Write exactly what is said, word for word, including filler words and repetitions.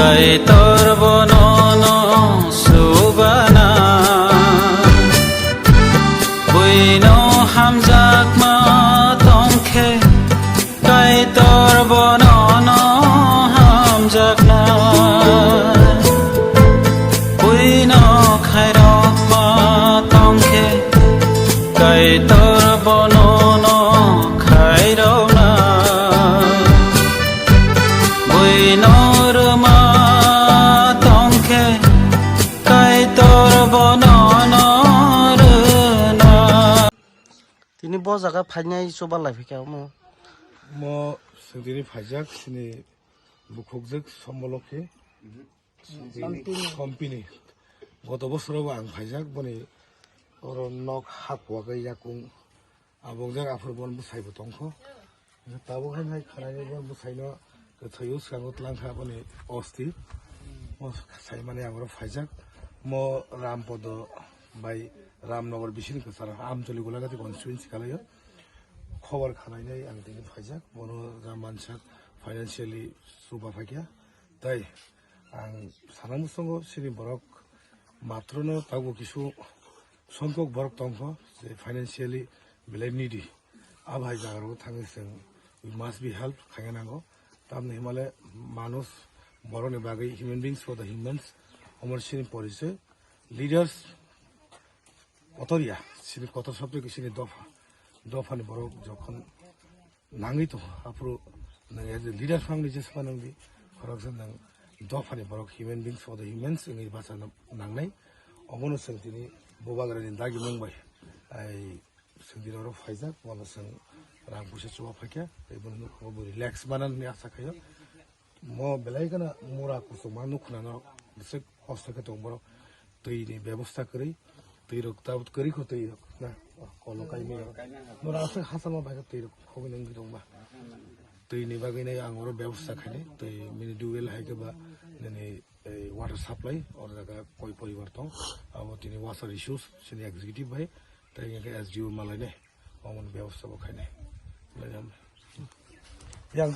Kaitor bono no subana, buino hamjakma tongkhe, Kaitor bono no hamjakna, buino khairokma tongkhe, Kaitor bono no khairokna. Buino rwma tongkhe, Kaitor bono no rwna. Tini bo jaga phainai chuba lai phikha omo. Mo sengtini phaijak sini bukhukjak Sombolokhi. Sompini. Goto bosorobo ang phaijak, boni oro nok haphuagwi yakung abongjak, aphuru bon bwsaibo tongkho. Tabuk hai hai khwnaini bon bwsaino kwthwio skango tlangkha boni osti. Mo saimani ang oro phaijak. Mo Rampodo bai Ramnagar bisini kwcharo Amcholi Golagati constituency kalaio. Khobor khwnainai ang tini phaijak. Bono Ram mansak financially chuba phaikha. Tai ang sana muchungo sini borok matrono tabuk kisu songkok borok tongkho je financially belai needy. Abo hai jagarok thangwi chwng we must be help khaina nango. Tamni himale manush borokni bagwi human beings for the humans. Omor sini porichoi leaders kotor ya, sini kotor sabjak sini dopha. Dophani borok jokhon nangwi tongo, aphuru nwng as a leader phangni jesma nangdi, khoroksa nwng dophani borok human beings for the humans wngwi bachana nangnai. Omono chwng tini bubagrani dagi mung bai ai chwng tini oro phaijak, bono chwng rang puisa chuba phaikha, tei bono nukho bo relax mana hinwi asa khaio. Mo belai kheno mura kuchukma nukhnano bwswk hosto khe tong borok. Twi ni bebosta kwrwi, twi rok tabuk kwrwi kho twi rok na kolo kainwi rok. Mura aswk hachama bai khe twi rok khogwi nungwi tongba. Twi ni bagwi nai ang oro bebosta khainai, twi mini dugel hai khe ba nini ei water supply or jaga koi poribar tong, abo tini water issues sini executive bai tei hingke S D O malai ne omo ni bebosta bo khainai. Yang